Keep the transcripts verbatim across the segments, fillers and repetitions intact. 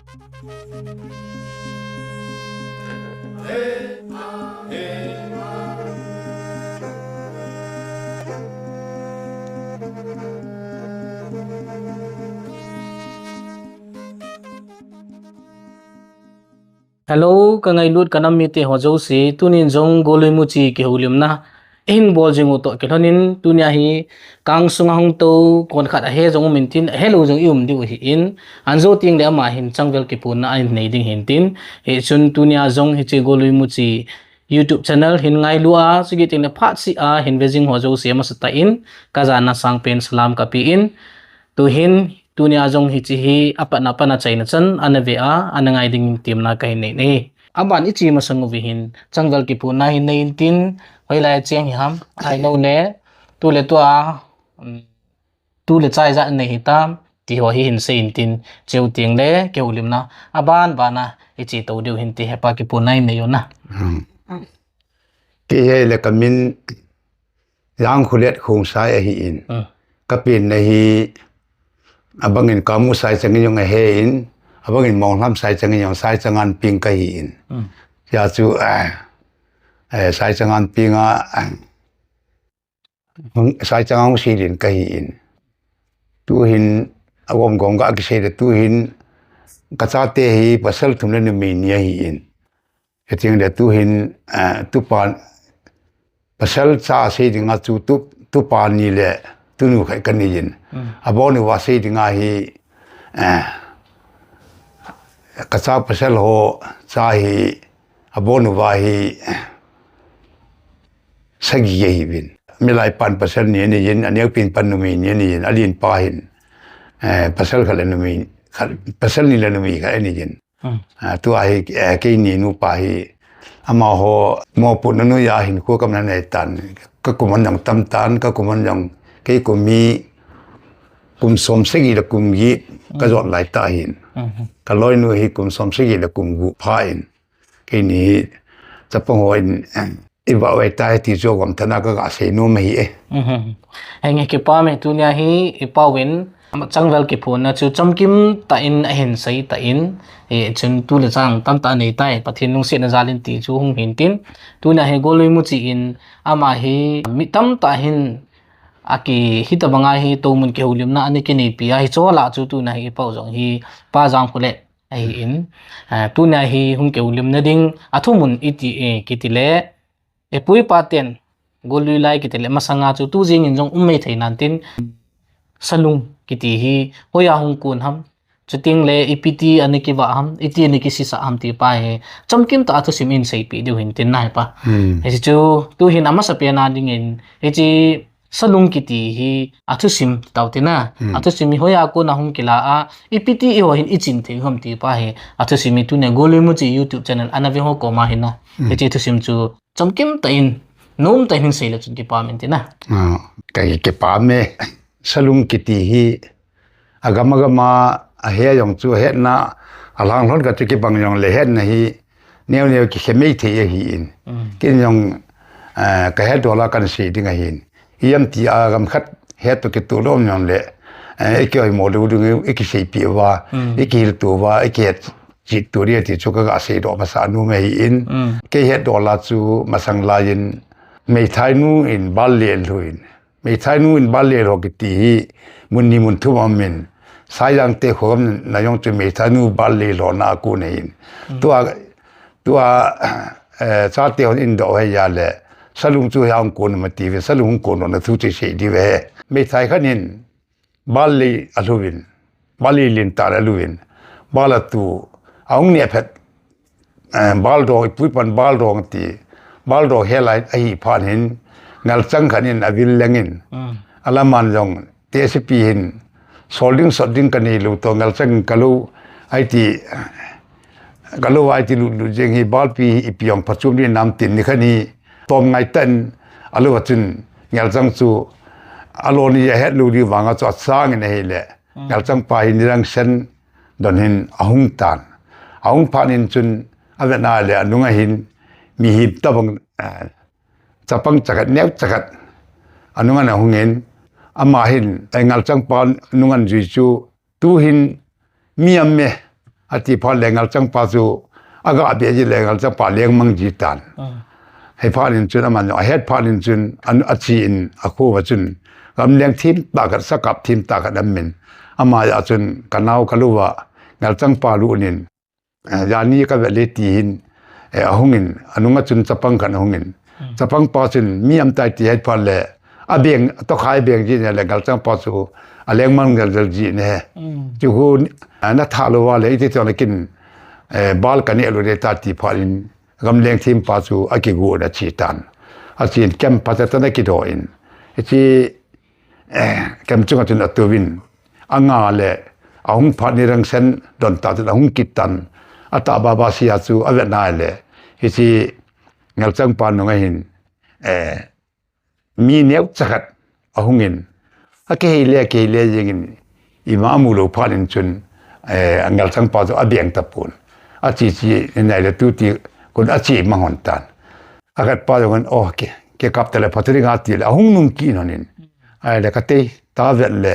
Hello, ka ngailut ka nam mite ho jouse, tunin jong Golui Muchi kihoulimna eihin bol jing u toh kilhonin, tunia hi kang sunga hung tou, kon khat ahe jong um intin, ahelou jong i um diu ahin, anjo teng le ama hin changvel kiphonna ahin nei ding hintin, hichun tunia jong hiche Golui Muchi YouTube channel hin ngailu a, chukit teng le phat seh a hin ve jing ho jouse amasatah in, ka jana sangpen salam kapen, tuhin, tunia jong hiche hi apatna pat a achaina chan ana ve a, ana ngai ding temna kahin nei e. Aban iche masang uva hin, changvel kiphonna hin nei intin, hoilai a cheng hi ham, ahilouleh, tu le tua, um, tu le cha ijat nei hitam, ti ho hi hin sei intin, chuteng le, kihoulimna, aban bana, iche tou diu hinti hepa kiphonna hin nei u na. Hmm. Kei hi le kamin, Jangkholet Khongsai ahin. Hmm. Kapenna hi, abangin Kamu Saichang in jong ahen, abangin Monglham Saichang in jong Saichang Anping kahin. Hmm. Hijeh chun, eh, eh, Saichang Anping a, eh, Saichang Angsilin kahin. Tuhin, agom gom ga kisei le tuhin, kachate hi pasal thum le numei ni ahin. Hiti le tuhin, eh, tupa, pasal cha sei dinga chu tu, tupa ni le tunu khat kanei in. Hmm. Abonu uva sei dinga hi, eh, kacha pasal ho cha hi, abonu uva hi, sagi ahiuvin. Milai pan pasal ni anei in, aneopen pan numei ni anei in, alen pa hin, eh, pasal khat le numei, khat, pasal ni le numei khat anei in. Hmm. Ah, tua hi, eh, keini nupa hi, amaho mopohna noiya hinkho kaman anei tan, kakum a jong tam tan, kakum a jong kei kum hi kum som sagi le kum get kajot lai tah ahin. Hmm. Kaloinu hi kum som sagi le kum gup pha in. Keini hi chapang hon, eh, Ivah u ahitai ti chu agom tah in kaga sei nom ahi e. Mhm. Henge, kipah e, tunia hi ipauvin changvel kiphonna chu chamkim tah in ahin sei tan, eh, chun tu le chang tamtah anei tai, Pathen lungsetna jal in ti chu hung hintin. Tunia hi Golui Muchi in ama hi mi tamtah hin aki hitobanga hi toumun kihoulimna ana kineipi a, hiche lah a chu tunia hi ipau jong hi Pa Jangkholet ahin, ah, tunia hi hung kihoulimna ding, athumun iti, eh, kiti le, ipu ipa ten, Golui lai kiti le, masanga chu tu jing in jong um mai thei nan tin, Salung kiti hi, hoiya hung kon ham, chuteng le ipi ti ana kivah ham, iti ana kisisa ham ti pa hi, chamkim tah a thusim in seipeh diu hintin na hepa. Hmm. Hichu, tuhin amasapen a dingin, hiche, Salung kiti hi athusim tau tina. Hmm. Athusim hi hoiya kona hung kila a, ipi ti eiho hin ichin thei u ham ti pa hi. Athusim hi tunia Golui Muchi YouTube channel ana ve ho koma hin na. Hmm. Hiche thusim chu chamkim tah in, nom tah in hin sei le chun kipah in tina. Ah, ka, kipah e. Salung kiti hi agam agam a, ahe jong chu hetna, alhang lhon khat chu kibang jong le hetna hi neo neo kikhe mai thei ahin. Mm. Ken jong, eh, kahet dola kahin sei ding ahin. Ijemtia gam khat het toh kitoh lom jong le, eh, ikihoi mo lou ding, ikiseipeh uva, mm, ikihil to uva, ikihet cheh to ding ti chu kaga seidoh masa nom ahin. Mm. Kei het dola chu masang laiyin, meithainu in bal lelhu in. Meithainu in bal lelho kiti hi mun ni mun thum a um in, Saijang te kho gam na jong chu meithainu bal lelhona akon ahin. Mm. Tua, tua, eh, chate hon in doh u ahi a le, Salung chu hoiya hung kon ham ti ve, Salung hung kon lona thu chu sei diu ahi. Meithai khat in, Bal lei alhuvin, bal lei lentah alhuvin, bal atu, ahung neh phat, eh, bal dong, ipu ipan bal dong ti, bal dong helai ahi phat hin, ngalchang khat in avil lengin, mm, alaman jong, tehsepi hin, sol ding sot ding kanei lou toh, ngalchang kalou, aiti, kalou aiti lut lut jeng hi, balpi hi ipi jong phachom ding nam tin nikhat hi, Tom ngai tah in, alou a chun, ngalchang chu, alou ni ahet lou ding vang a chu asang in ahile, mm, ngalchang pa hi nidang sen don hin ahung tan. Ahung phat in chun, avet na le anung a hin, mihem tabang, eh, chapang chakhat, neo chakhat, anung a ahung in, ama hin, eh, ngalchang pa nung a jui chu, Tuhin mi am e, Ati phat le Ngalchangpa chu, aga be ji le Ngalchangpa lengmang ji tan. Hei phat in chun aman jong, ahet phat in chun, an, achi in, akho va chun, gamleng thim tah khat, sakap thim tah khat amin. Ama ja chun, kanao kalu va, Ngalchangpa lu nin, eh, jani ka ve le ti hin, eh, ahung in, anunga chun chapang khat ahung in. Chapang pa chun, mi am tai ti het phat le, abeng, tokhai beng ji ne le, Ngalchangpa chu, alengmang jel jel ji ne. Chu hu, eh, na tha lo va le, iti chon kin, eh, bal ka ne lo de ta ti phat in, gamleng thim pa chu akigu na chi tan. Achin kem pa ta na kido in. Chi, eh, kem chunga chun atuvin. Anga le, ahung phat ni rang sen don ta chun ahung kit tan. Ata ba ba sia chu avet na le. Hichi Ngalchangpa nunga hin, eh, mi neo chakhat ahung in. Akihei le, akihei le jing in. Ima amu lo phat in chun, eh, Ngalchangpa chu abeng tapon. Achi chi, nai le tu ti, kun achi ma hon tan. Akhat pa jong, oh, ke, ke kap tele phatri nga ti le, ahung nung ki non in. Ai le kate, ta vet le,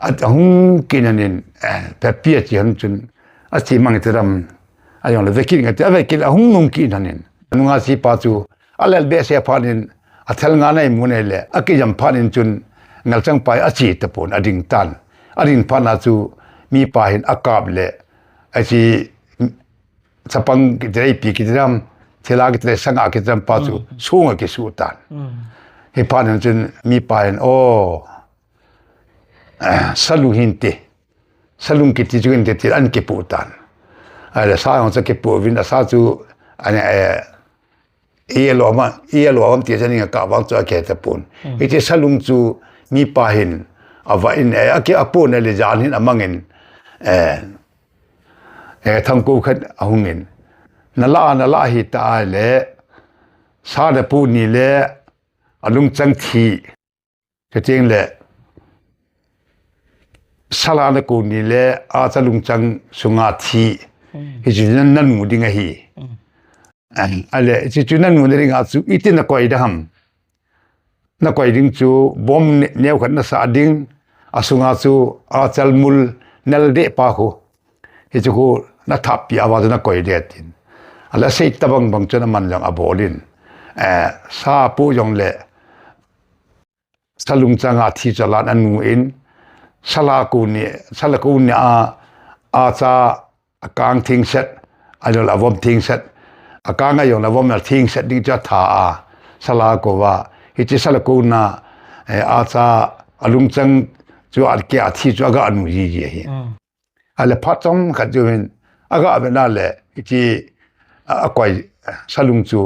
a, ahung ki non in, eh, pe pi achi hon chun, achi mang ti ram, ayong le vekil nga ti, avekil ahung nung ki non in. Nunga si pa chu, alel be se phat in, athel nga nai mu nai le, akijam phat in chun, Ngalchangpa achi tapon, ading tan. Ading phat na chu, mi pa hin akap le, achi, chapang kiti le ipi kiti ram, thila kiti le sanga kiti ram pa chu, sunga kisu tan. Hi phat in chun mi pa hin, oh, eh, salung hin ti, salung kiti chu hin ti, ti an kipu tan. Ai le sa jong chu kipu vin, asa chu, an, eh, i lo ma, i lo am ti sa ni ka vang chu ake tapon. Iti salung chu mi pa hin, ava in, eh, ake apon le jan hin amang in, eh, Eh, thangko khat ahung in. Nala, nala hi ta le, sa le pu ni le, alungchang thi. Chuting le, sala na ko ni le, acha lungchang sunga thi. Hichi nan, nanu ding ahi. Eh, ale, hichi chu nanu ding a chu, iti na koi da ham. Na koi ding chu bom ne-, neo khat na sa ding, asunga chu achal mul nal de pa khu. Hichu khu na thap pi a va chu na koi de tin. Ala sei ta bang bang chu na man jong abol in. Eh, sa pu jong le, sa lungchang a thi chalan anu in, sala ku ni, sala ku ni a, acha akang thingset, ajol avom thingset, akang ajol avom na thingset ding cha tha a, sala ko va, hichi sala ko na, eh, acha alungchang chu atke athi chu aga anu ji ji hi. Ale phat chom khat chu hin, aga ve na le, hichi a, akoi salung chu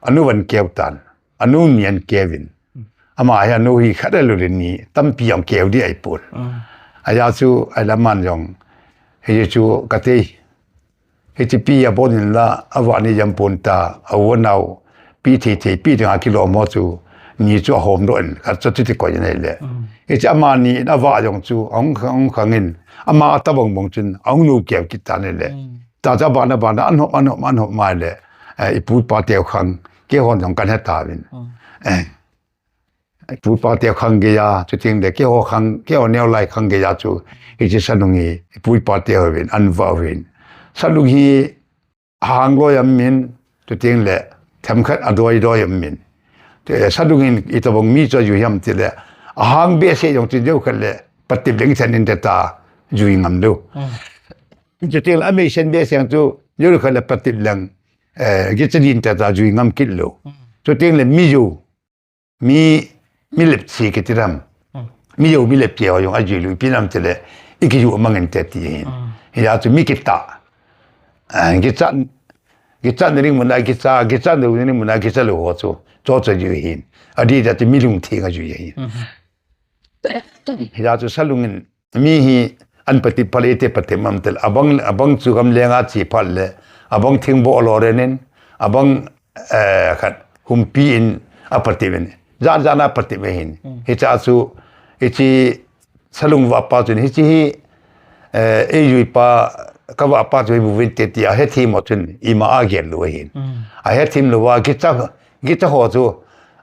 anu van keu tan. Anu ni an kevin. Ama hi anu hi khat a lu le ni, tampi ang keu di ai pun. Aya chu, ai la man jong. Hi chu kate. Hi chi pi a bon in la, a va ni jam pun ta, a wo nau. Pi thei thei, pi thei a kilo mo chu. Ni chu a hom do in, khat chu ti ti koi nei le. Hi chi ama ni in a va jong chu, ong khang, ong khang in. Ama ta bong bong chun, ong nu keu kit ta nei le. Ta cha ba na ba na, an hop, an hop, an hop mai le. Eh, i pu pa teu khang, ke hon jong kan he ta vin. Eh. Pu pa teu khang gei a, chuting le keiho khang, keiho neo lai khang gei a chu, hichi salung hi, pu pa teu vin, an va vin. Salung hi, ahang loi am min, chuting le, themkhat adoi doi am min. Te salung hin, itobang mi chu ju hiam ti le, ahang be se jong chu deu khat le, patip leng chen in te ta, ju ngam deu. Chuting le, amei sen be se jong chu, deu khat le patip leng, eh, gi chen in te ta, ju ngam kit lou. Chuting le, mi ju, Mi, mi lep chi kiti ram. Mi yo, mi lep chi ho jong a ji lu pi nam te le. I ki ju mang en te ti hin. Hi ya chu mi kita. Ah, kicha, kicha ni ring mun a kicha, kicha ni ring mun a kicha lo ho chu. Cho cho ju hin. A di da ti mi lung thing a ju hin. Hi ya chu salung in Mi hi an patip pha le te patip mam tel. Abang, abang chu gam lenga chi phat le. Abang thing bo lo re nin. Abang, eh, khat humpi in a patip in. Jan jan a patip hin. Hi cha chu, hi chi salung va pa chun. Hi chi hi, eh, ei jui pa, ka va pa chu hi bu vin te ti a he thi mo chun. Ima a gen lo hin. A he thim lo va ki cha Kicha ho chu,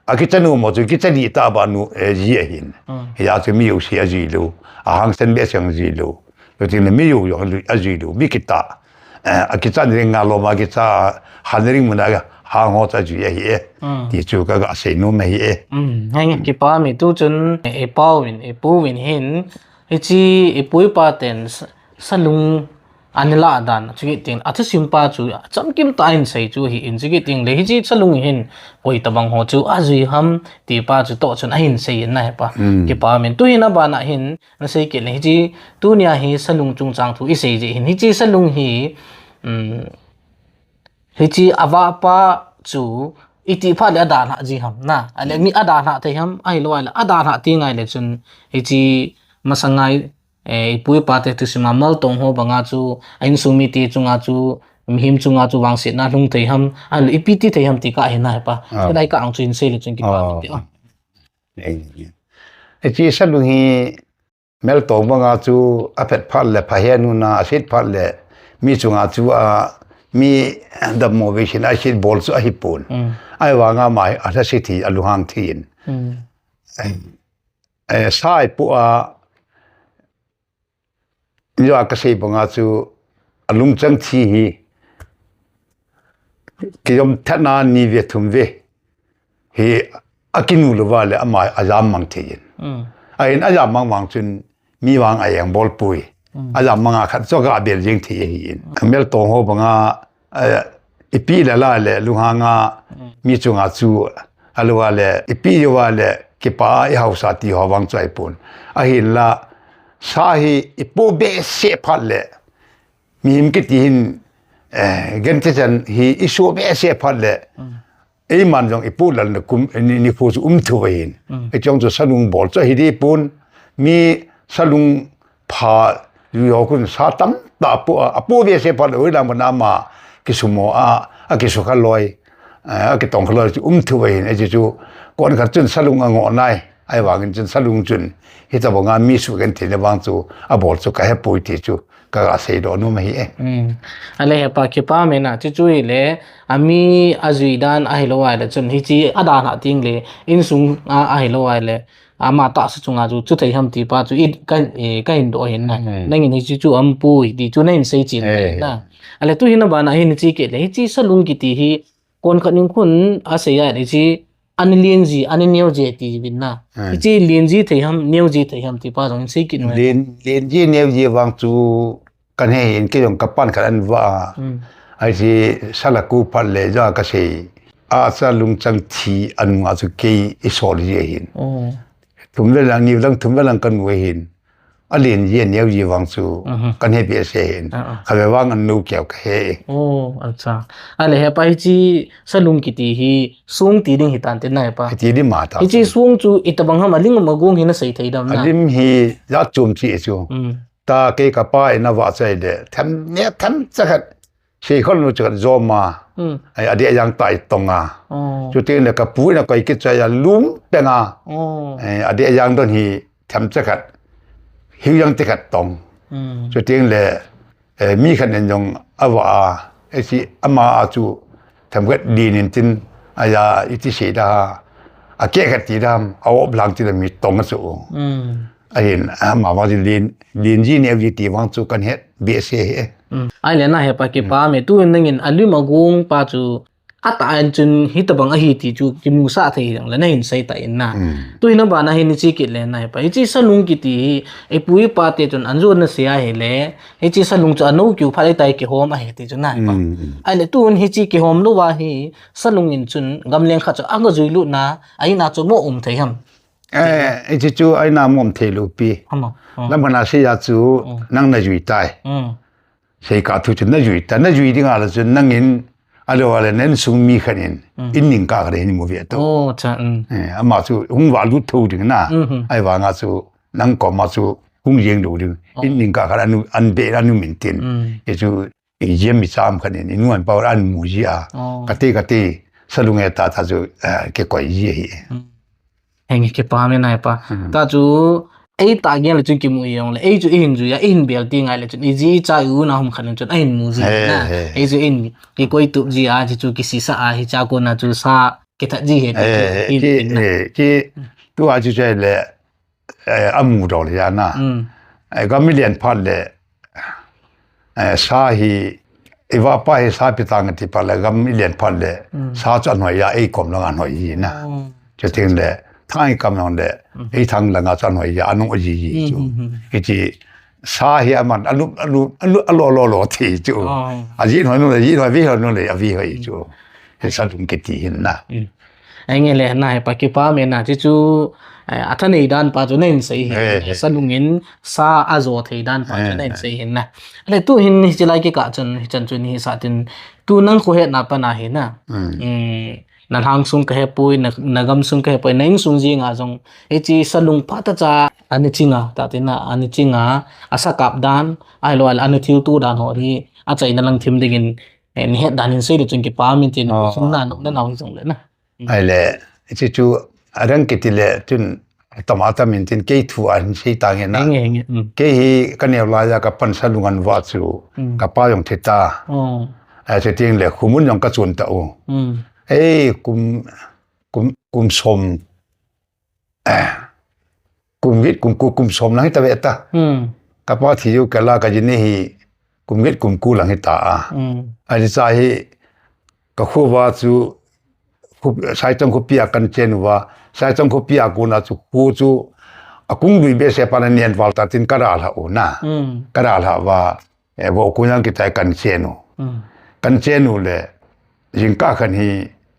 a kicha nu mo chu, kicha ni ta ba nu, eh, ji a hin. Hi ya chu mi u si a ji lu, a hang sen be seng ji lu. Chuti le mi yu yu a jui lu, mi kita. Eh, a kicha ni ring nga lo ma kicha, han ring mun a hang ho cha jui ahi e. Mm. Ti chu ka ga sei nom ahi e. Mm, henge kipa mi tu chun, e pau vin, e pu vin hin, hichi, e pu e pa ten, sa-, salung, Anila dan, chu ki ting, a thusim pa chu, chamkim ta in sei chu hi in chu ki ting le, hichi salung hin, koi tabang ho chu, a jui ham, ti pa chu to chun a hin sei in na he pa. Mm. Kipa min, tu hin a bana hin, na sei ki le, hichi, tunia hi salung chungchang thu i sei ji hin, hichi salung hi, um, hichi a va pa chu, i ti pha le a dan ha ji ham na, a le mi a dan ha thei ham, a hi lo a le, a dan ha ti ngai le chun, hichi, masangai, Eh, i pu i pa te thusim a mal tong ho banga chu, a insung mite chunga chu, mihem chunga chu vangsetna lhung thei ham, a le ipi ti thei ham ti ka hi na he pa. Ah. Ka dai ka ang chu in sei le chun kipa ti a. Eh, eh. Eh, chi salung hi mal tong banga chu, a phet phat le pha he nu na, a sit phat le, mi chunga chu a, mi dam mo ve hin a sit bol chu a hi pon. Mm. Ai vanga mai, a la sit hi, a lu hang thi in. Mm. Eh, eh, sai pu a, Ni a ka sei banga chu a lungchang thi hi, kiyom thatna ni ve thum ve hi a kinu lo va le ama a jam mang thei in. Mm. A in a jam mang mang chun mi vang a yang bol pui. Mm. A jam manga khat chu ka bel jing thei hi in. Mm. Mel tong ho banga, eh, ipi le la le lunghanga, mm, mi chunga chu a lo va le, ipi yo va le, kipa i hausa ti ho vang chu ai pon. A hin la, sa hi i po be se phat le, mihem kiti hin, eh, gen te chan hi i so be se phat le, mm, ei man jong i po lal na kum, ni, ni khu chu um thu va hin. Mm. I chong chu salung bol chu hi di pon, mi salung pha yu yo kun sa tam ta po a, a po ve se phat le, ui lam na ma, ki su mo a, a ki su kha loi, eh, a ki tong kha loi chu um thu va hin, e chu chu, kon khat chun salung a ngo nai, ai vang in chun salung chun, hi ta banga mi su gen thei na vang chu, a bol chu ka he pui ti chu, ka ga sei do nu ma hi e. Mm. A le he pa kipa me na, chu chu hi le, a mi a jui dan a hi lo ai le chun, hi chi a dan ha ting le, insung a, a hi lo ai le, ama ta sa chunga chu, chu thei ham ti pa chu, i ka, eh, ka hin do hin na. Mm. Nangin hi chi chu am pu hi ti chu na hin sei chin, eh, na. A le tu hin a bana hin chi ke le, hi chi salung kiti hi, kon khat ning khun a sei a le chi, Ani lien ji, ani neo ji ti vin na. Hmm. Hichi lien ji thei ham, neo ji thei ham ti pa jong sei kit mai. Lien, lien ji, neo ji vang chu kan he hin kei jong ka pan khat an va. Hmm. Ai si sala ku phat le ja ka sei. A sa lungchang thi anu a chu kei i sol ji hin. Oh. Thum le lang, ni lang thum le lang kan ve hin. A lien ji, a neo ji vang chu, mhm, kan he behseh hin. Ah, ah. Kha ve vang an nu keu ka he. Oh, acha. A le he pa hichi salung kiti hi sung ti ding hi tan te nai pa. Ti ding ma ta. Hichi sung chu i ta bang ham a ling ma gung hi na sei thei dam na. A lim hi ja chum chi chu. Mm. Ta kei ka pa i na va chai de. Them ne them cha khat. Sei khol nu chu khat zo ma. Mm. Ai, a dia yang tai tong a. Oh. Chu tin le ka pu na koi ki chai a lum pe nga. Oh. Ai, a dia yang don hi them cha khat. Hiu yang te khat tong. Mm. Chu tin le, eh, mi khat nen jong a va a. E si ama a chu them khat din in tin a ya i ti sei da. A ke khat ti dam, a op lang ti da mi tong a chu. Mm. A hin, a, ma vang ji lien, lien ji neo ji ti vang chu kan he behseh he. Mm. Ai le na he pa ki pa me tu nangin a lim a gung pa chu a ta an chun hi ta bang a hi ti chu ki mu sa thei dang le na hin sei ta in na. Mm. Tu hin a bana hin chi kit le na he pa. Hichi salung kiti hi, e pu i pa te chun an jo na sia hi le, hichi salung chu a no kiu pha le tai ki hom a hi ti chu na he pa. Mm, mm. Ai le tu hichi ki hom lo va hi, salung in chun gam leng kha chu a ga jui lu na, a ina chu mo um thei ham. Eh, i chu chu ai na mom thei lo pi. Hama. Oh. Lam kana sei ya chu, mm, nang na jui tai. Mm. Sei ka thu chu na jui tai, na jui ding a la chu nangin, a lo a le nen sung mi khan in, mm, in ning ka kha le ni mu ve to. Oh, cha, mm. Eh, ama chu hung va lut tho ding na. Mm-hmm. Ai vang a chu nang ko ma chu hung jeng lo ding. Oh. In ning ka kha anu, an be anu min tin. Mm. I chu i jiem mi cham khan in, i nuan pau an mu ji a. Oh. Ka te, ka te, salung e ta ta chu, eh, ke koi ji hi. Mm. Henge ki pa me nai pa. Hmm. Ta chu, ei ta gen le chun ki mu i jong le, ei chu i hin jui a, i hin bel ti ngai le chun, i ji i cha u na hom khan chun, a hin mu ji he, na. He. Ei chu in, ki koi tup ji a, chi chu ki si sa a, hi cha ko na chu sa, ki that ji he, he, he, ki, ki, he, ki, tu a chu che le, eh, a mu do le ya na. Hmm. Eh, ka mi lian phat le, eh, sa hi, i vapa hi sa pi tang ti pa le gam i len phat le, sa chu anhoi a, ei kom lang anhoi hi na. Chu ting le, thang i kam lang le, ei thang lang a chu anhoi a, anung o ji ji chu. Hi chi, sa hi aman, alu, alu, alu, alo lo lo ti chu. A ji hoi nu le, ji hoi vi hoi nu le, a vi hoi chu. Hi sa lung kiti hin na. Enge le na he pa kipa me na chi chu, eh, a thanei dan pa chu na hin sei hin. Eh, eh. Sa lungin sa a jo thei dan pa chu na hin sei hin na. Le tu hin hi chi lai kikah chun, hi chan chun hi sa tin tu nang khu hetna pa na hi na. Mm, na lhang sung ka hepui, na, na gam sung ka hepui, na insung jing a jong. Hi chi sa lung pha ta cha, ani ching a, ta tin na, ani ching a, a sa kap dan, ai lo, ani thil tu dan ho hi, a chaina lang thim dingin, eh, ni het dan hin sei le chun kipa min tin, sung na nu, na nau hi jong le na. Ai le, chi chu, a rang kiti le, chun, tama ta min tin, kei thu a hin sei ta nge na. Henge, henge, mm. Kei hi, ka neo lai a ka pan sa lung an va chu, ka pa jong thi ta. Ai, chi ting le, khumun jong ka chun ta u. Ei, kum, kum, kum som, kum get, kum ku, kum som lang hi ta ve ta. Ka pa thi u ka la ka ji ni hi, kum get, kum ku lang hi ta a. Ai, chi cha hi, ka khu va chu, Saichong khopi a kan chen uva, Saichong khopi a kona chu khu chu, a kung lui be se pa na nian val ta tin ka ra la u na. Ka ra la va, eh, vo ku yang kitai kan chen u. Kan chen u le, jingkah khan hi,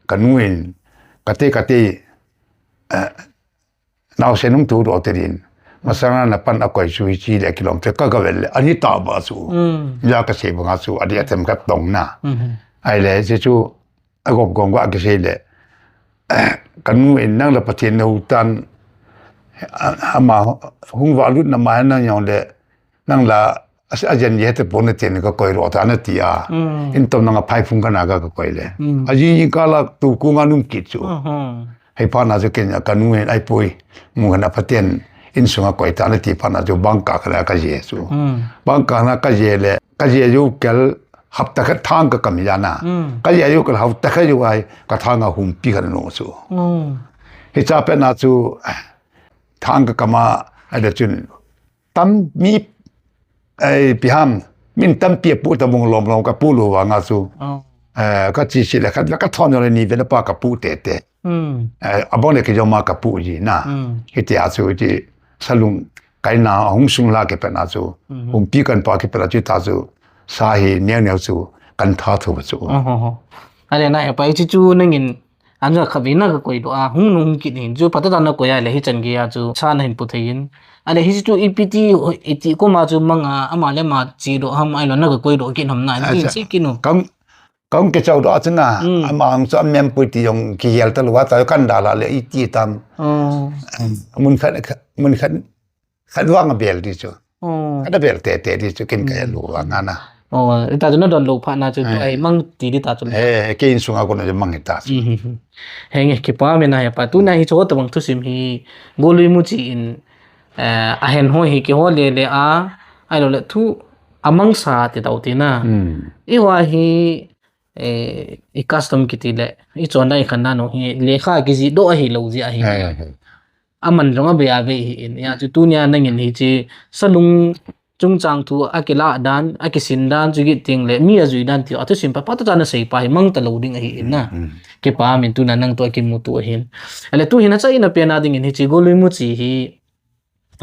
ka nu in, ka te, ka te, eh, Nau se nung thu ro te din. Masang na pan a koi chu hi chi le kilom te ka ga vel le. Ani ta ba chu. Ja ka se banga chu, a di a tem ka tong na. Ai le, chi chu, a gop gong wa ka se le. Ka nu in nang la Pathen nau tan. Ama hung va lut na ma nang yong le. Nang la, a, a jen ye te pon te ni ka koi ro ta na ti a. In tom nang a phai phung ka na ka, ka koi le. A ji ka la tu ku nga num kit chu. Hei pa na chu ken ka nu hen ai poi. Mu ka na Pathen in sunga koi ta na ti pa na chu bang ka ka la ka je chu. Bang ka na ka je le, ka je ju kel hap ta ka thang ka kam ya na. Ka je ju kel hap ta ka ju ai ka thang a hum pi ka no chu. Hi cha pe na chu thang ka kama ai da chun tam mi, eh, piham, min tampi a pu ta bung lom lom ka pu lu vanga chu. Eh, ka chi si le khat ka thon le ni ve le pa ka pu te te. Eh, a bong le ki jo ma ka pu ji na. Hi ti a chu ti sa lung kai na hung sung la ke pe na chu. Hung pi kan pa ke pe na chu ta chu. Sa hi neo neo chu kan tha thu chu. Ale na e pa chi chu nangin Anja khatvei na ka koi doh a, hung nung kit hin chu, phatah a na koi a le, hi chan gei a chu, sa na hin pu thei in. Ale hi chu ipi ti, iti koma chu mang a, ama le ama chi doh ham, ai lo na ka koi doh kit ham na, ti chi kinu. Kam, kam ke chau doh a chu na, ama ang chu a mem pui ti jong ki hial ta lo a ta, kan da la le, iti tam. Mun khat, mun khat, Khat vang a bel di chu. Khat a bel te te di chu kin ka lu vang a na. Ita chu na don lo pha na chu, ai mang ti di ta chu. Eh, ke in sunga ko na mang ta chu. Henge kipa me na he pa. Tu na hi chu ta bang thusim hi golui mu chi in, eh, a hen ho hi ki ho le le a, ai lo le thu a mang sa ti tau ti na. I wa hi, eh, i custom kiti le, i chon dai khan na no hi, lekha ki ji doh a hi lo ji a hi. Aman jong a be a ve hi in. Ya chu tunia nangin hi chi salung chungchang thu a kila dan, a kisin dan, chu git ting le, mi a jui dan ti, a thusim pa, pa ta na sei pa hi mang ta lo ding a hi in na. Kipa min tuna nang to a kimu tu a hin. Ale tu hin a cha in a pe na ding in hi chi golui mu chi hi,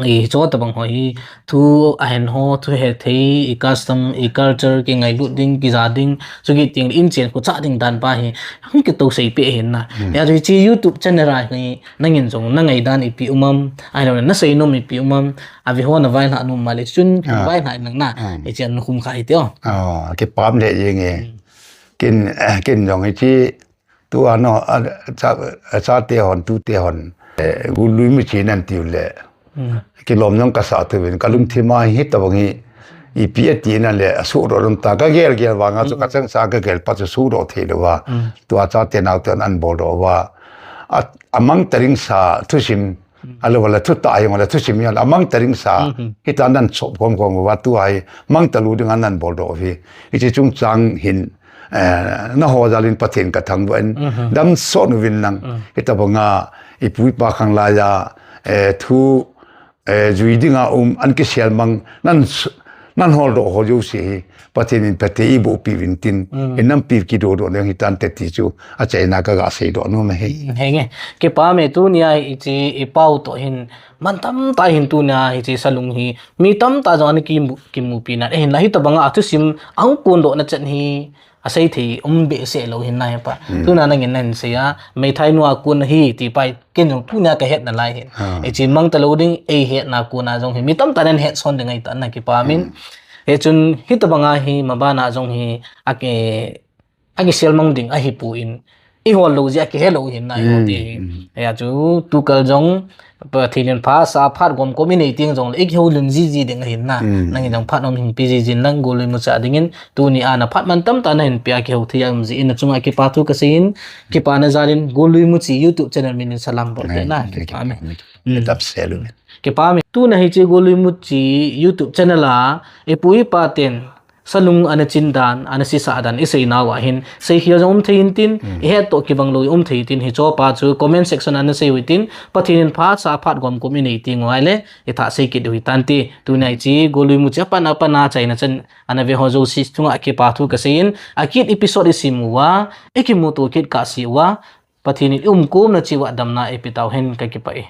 i cho ta bang ho hi, thu a hen ho, thu he thei, i custom, i culture, ki ngai lut ding, ki ja ding, chu git ting in chen khu cha ding dan pa hi, hung ki to sei pe hin na. Ya chu chi YouTube channel a hi, Nangin jong na ngaidan ipi um am, ahilou le na seinom ipi um am, a ve ho na vaihla nom ma le chun, vaihla in lang na, hiche a na khum kha hi tio. Ah, kipah le jeng e. Kin, eh, kin jong hiche, tu ano, a, cha, chate hon, tute hon, eh, golui mu chi nan tiu le. Kilom jong ka sa tu vin, ka lungthim a hi tabang hi, ipi ati na le, a suhdoh lum ta, ka gel gel vang a chu, ka chang sa ka gel pa chu suhdoh thei lou va. Tua chate naote an bol doh va. A, a mang ta ding sa thusim, ahilou le thutah hi, ahilou le thusim hi, a mang ta ding sa, hita nan chop khom khom va, tua hi mang ta lou ding a nan bol doh hi. Hiche chungchang hin, eh, na ho jal in Pathen ka thangvah in, dam sot uvin lang, hitabang a, i pu i pa khang lai a, eh, thu, eh, jui ding a um, an kisel mang, nan s-, nan hol doh ho jouse hi, Pathen in phatthei eiboh piuvin tin, mm, inampi kidodoh nang hitante ti chu achaina kaga seidoh nom ahi. Mm, henge. Kipa me tunia hiche ipau toh hin man tamtah hin tunia hiche Salung hi mi tamtah jong ana kimu, kimupi nan. Ahinla hitobanga athusim ahung kondohna chan hi asei thei um behseh lou hin nahi pa. Mm. Tuna nangin nahin sei a, meithai nu a kon ahi ti pa hi ken jong tunia kahet nalai hin. Ah. Hiche mang talou ding, eihetna kona jong hi mi tamtah nan hetson ding ahi tan na kipa min. Mm. Hichun hitobanga hi mabana jong hi a, akisel mang ding ahipon, ihol lou jeh a kihe lou hin na, mm, iho ti hi. Mm. Hia chu tukal jong Pathen in phasah phat gomkom inei teng jongle ikihoulim jiji ding ahin na. Mm. Nangin jong phat nom hinpe jiji in lang Golui Mucha dingin tunia naphat man tamtah nahin pea kihou thei a um jeh in nachunga kipa thu kasei in, kipana jal in Golui Muchi YouTube channel min in salam bol te na. Kipa me. Mm. Kipa me. Tuna hiche Golui Muchi YouTube channel a ipu ipa ten Salung ana chin dan, ana sisah dan isei nauva hin seikhel jong um thei intin, mm, ihet toh kibang lou um thei tin, hichepa chu comment section ana sei utin, Pathen in phasah phat gomkom inei teng uva le ithah sei kit u hitante. Tunia hiche Golui Muchi apat apat a achaina chan ana ve ho jouse chunga kipa thu kasei in, akit episode isim uva, ikimuto kit kahse uva, Pathen in iumkomna cheh uva damna eipeh tauhen, kakipah e.